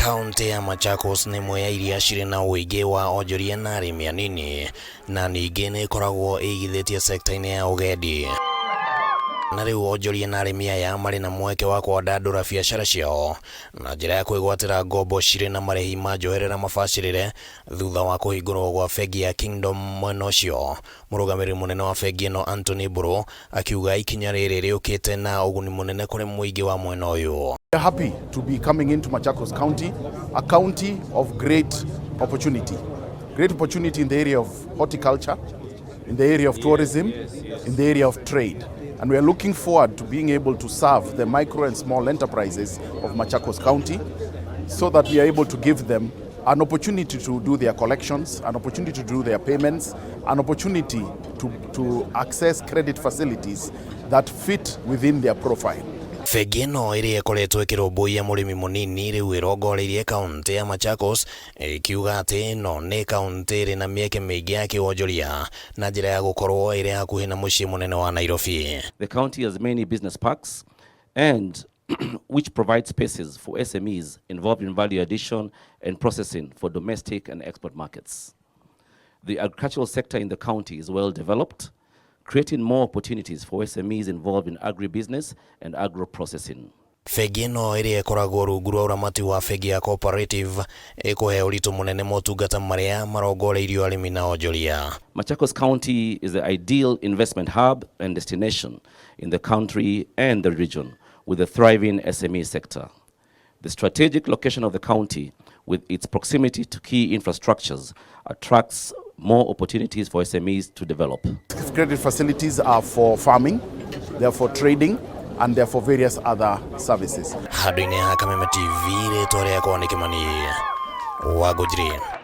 Kaunti ya Machakos nĩ ĩmwe ya iria cirĩ na ũingĩ wa onjoria na arĩmi anini na ningĩ nĩ ĩkoragwo ĩigithĩtie sekta-inĩ ya ũgendi. Na rĩu onjoria na arĩmi aya marĩ na mweke wa kwandandũra biacara ciao na njĩra ya kwĩgwatĩra ngombo cirĩ na marĩhi ma njoherera mabacĩrĩre thutha wa kũhingũrwo gwa bengi ya Kingdom mwena ũcio. Mũrũgamĩrĩri mũnene wa bengi ĩno Anthony Mbũrũ akiuga ikinya rĩrĩ rĩũkĩte na ũguni mũnene kũrĩ mũingĩ wa mwena ũyũ. We are happy to be coming into Machakos County, a county of great opportunity. Great opportunity in the area of horticulture, in the area of tourism, in the area of trade. And we are looking forward to being able to serve the micro and small enterprises of Machakos County so that we are able to give them an opportunity to do their collections, an opportunity to do their payments, an opportunity to access credit facilities that fit within their profile. Bengi ĩno ĩrĩa ĩkoretwo ĩkĩrũmbũiya mũrĩmi mũnini rĩu ĩrongoreirie kaunti ya Machakos, ĩkiuga atĩ ĩno nĩ kaunti ĩrĩ na mĩeke mĩingĩ ya kĩwonjoria na njĩra ya gũkorwo ĩrĩ hakuhĩ na mũciĩ mũnene wa Nairobi. The county has many business parks and which provide spaces for SMEs involved in value addition and processing for domestic and export markets. The agricultural sector in the county is well developed, creating more opportunities for SMEs involved in agribusiness and agro-processing. Bengi ĩno ĩrĩa ĩkoragwo rungu rwa ũramati wa bengi ya Cooperative ĩkũhe ũritũ mũnene motungata marĩa marongoreirio arĩmi na onjoria. Machakos County is the ideal investment hub and destination in the country and the region with a thriving SME sector. The strategic location of the county, with its proximity to key infrastructures, attracts more opportunities for SMEs to develop. Credit facilities are for farming, they are for trading, and they are for various other services. Handũ-inĩ ha Kameme TV, rĩtwa rĩakwa nĩ Kĩmani wa Ngũnjiri.